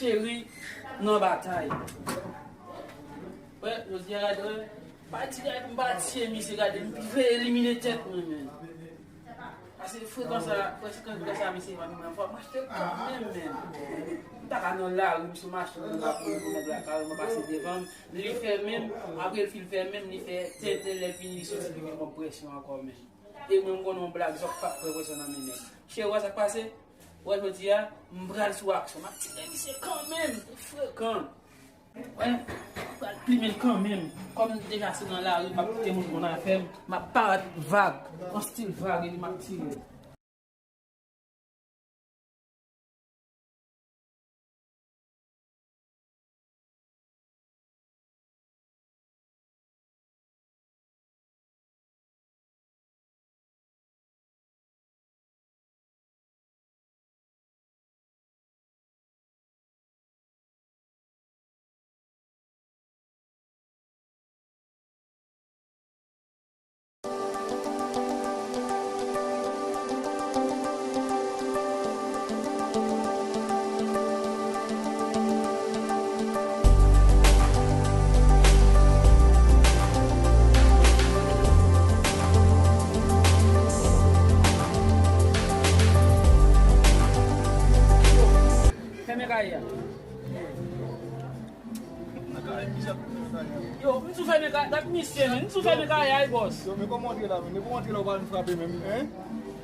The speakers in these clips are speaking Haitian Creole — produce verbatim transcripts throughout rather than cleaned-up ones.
Cheri nan batay. Wè, jodi a gade, wè. Pati gade, m pati, misye gade, m vle elimine tèt mwen, men. Pase frekan sa, frekan sa, misye vann mwen, fò m achte kanmenm, men. M ta ka nan lari, m sou machin, m ap pran yon nèg lakay, m pase devan m, li fèmen m, apre l fin fèmen m, li fè tenten, lè l fini, li soti, li vin ban m presyon ankò, men. E mwen, m konnen yon blag, zòt p ap pran presyon nan men nèg. Cheri, wè sa k pase? Wè, jodi a, m pral sou aksyon. M ap tire misye kanmenm, li frekan. Wè, m pral plimen l kanmenm. Kòm deja se nan lari, m ap kite moun konn afè m. M ap parèt vag, an stil vag, epi m ap tire l. Fèmen kay a. Yo, m sou fèmen kay, dat misye, men, m sou fèmen kay a, bòs. Yo, men kòman w antre la, men? Men kòman w antre la, ou pa vin frape menm, hein?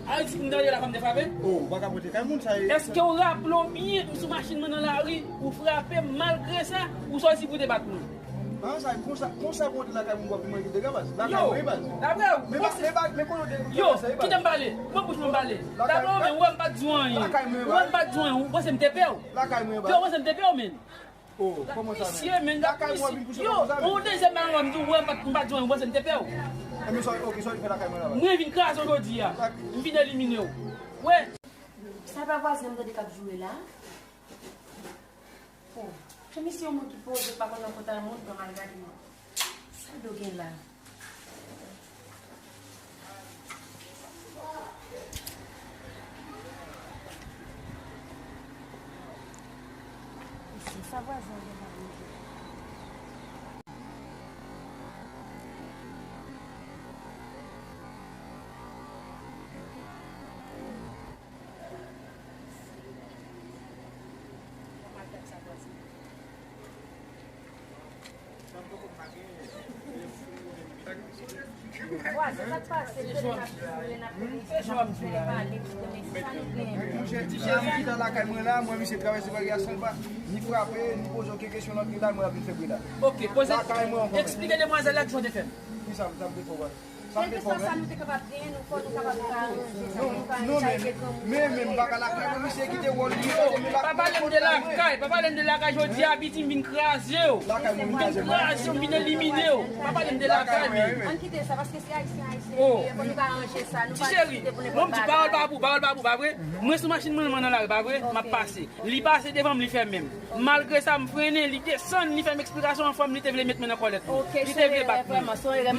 Ayiti, m tande la, fò m te frape? Oh, ou pa ka pote kay moun sa ye. Èske w raple w byen, m sou machin mwen nan lari, ou frape m, malgre sa, ou sòti pou te bat mwen? Ah, sa, konsa, konsa pou antre lakay moun, w ap vin manje dega, baz. Lakay mwen, baz. Yo, daprè w, men, men, men, men, kote w te, yo, kite m pale. Mwen bouch mwen pale. Daprè w, men, ou wè m pa t di w anyen. Ou wè m pa t di w anyen, ou panse m te pè w? Lakay mwen, baz. Yo, ou panse m te pè w, men. Oh, kòman sa, men? Misye, men, gad lakay mwen, misye. Vin kouche yo, konsa, men. Yon dezyèm bagay, mwen di, ou wè m pa t, m pa t di w anyen, ou panse m te pè w? E men sa, ok, sa w vin fè lakay mwen la, baz? Mwen vin kraze w jodi a. M vin elimine w. Wè. Sa pa vwazen m tande k ap joure la? Oh, jan misye yon moun ki poze, pa konn nan kòtay moun, pran mal gade non. Sa do gen la? Isi, sa vwazen an gen nan manje. Vwazen, sa k pase? M tande n ap joure, n ap rele, n ap fè pale, pou konnen sa nou gen. Monchè, ti cheri, m chita lakay mwen la, mwen, misye travèse bagay a san l pa ni frape, ni poze okenn kesyon nan vil la, mwen ap vin fè bri la. Ok, poze, lakay mwen ankò, men. Eksplike demwazèl la kisa w te fè m. Kisa m t ap fè w, baz? Kèlkeswa sa nou te kapab genyen, nou fò nou kapab aranje sa, nou pa anranje avèk granmoun. Men, men, m pa ka lakay mwen, misye kite wòl li, yo, pa pale m de lakay, pa pale m de lakay jodi a, piti, m vin kraze w. M vin kraze w, m vin elimine w. Pa pale m de lakay, men. Ann kite sa, paske se ayisyen, ayisyen nou ye, fò nou ka ranje sa, nou pa diskite pou nenpòt bagay. Ti cheri, bon, m di pawòl pa pou, pawòl pa pou, pa vre? Mwen sou machin mwen, mwen nan lari, pa vre? M ap pase. Li pase devan m, li fèmen m. Malgre sa, m frennen, li desann, li fè m eksplikasyon an fòm, li te vle met mwen nan kòlèt mwen. Li te vle bat mwen.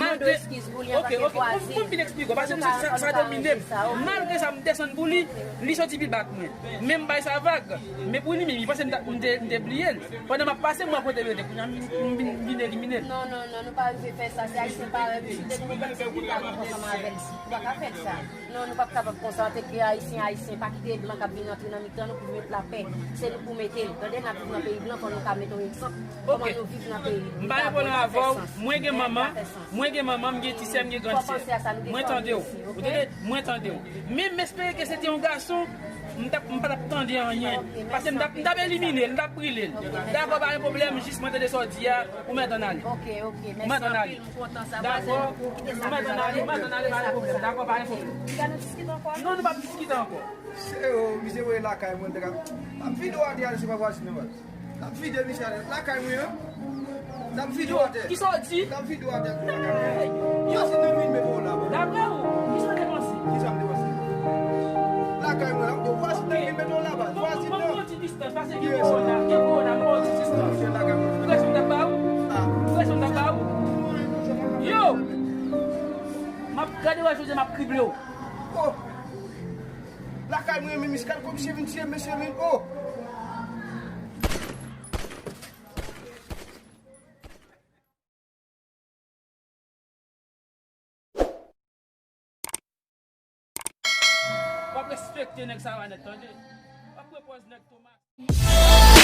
Malgre, ok, ok, m, m fin eksplike w, paske m santi sa, sa domine m. Malgre sa, m desann pou li, li soti vin bat mwen. Men m bay sa vag. Men pou li menm, li panse m ta, m te, m te bliye l. Pandan m ap pase, m wè kote l rete. Kounye a, m, m vin, m vin elimine l. Non, non, non, nou pa rive fè sa. Se ayisyen parèy nou, si te gen yon pèp ki ta ansanm avè l, nou pa ka fè sa. Non, nou p ap kapab konsa. Antanke Ayisyen, Ayisyen, pa kite blan k ap vin antre nan mitan nou pou met lapè. Se nou pou mete l. Tande, n ap viv nan peyi blan, fò nou ka mete yon egzanp kòman yo viv nan peyi nou. M pa gen pwoblèm avè w. Mwen gen manman, mwen gen manman, m gen ti sè, m gen grann sè. Mwen tande w. Ou tande? Mwen tande w. Men m espere ke se te yon gason, m t ap, m pa t ap tande anyen. Paske m t ap, m t ap elimine l, m t ap brile l. Dakò, pa gen pwoblèm, jis mwen tande sa w di a, ou mèt ann ale. Ou mèt ann ale. Dakò. Ou mèt ann ale, ou mèt ann ale, pa gen pwoblèm. Dakò, pa gen pwoblèm. Non, nou p ap diskite ankò. Se, oh, misye voye lakay mwen, m te ka, m ap vide w atè a, se pa vwazen nan, baz. M ap vide misye atè, lakay mwen an. M ap vide w atè. Kisa w di? M ap vide w atè. Hey! Yo, se nan vin mete w la, baz. Daprè w, kisa w te panse? Kisa m te panse? Lakay mwen la, m di w vwazen nan vin mete w la, baz. Vwazen nan. Distans, paske gen kowona, gen kowona, m ba w ti distans. Presyon m t ap ba w? Presyon m t ap ba w? Yo! M ap gade wè jodi a, m ap krible w. Oh! Lakay mwen, men miskal kòm si vin tiye mesye, men, oh! W ap respekte nèg sa yo nèt, tande. W ap pran pòz nèg Thomas.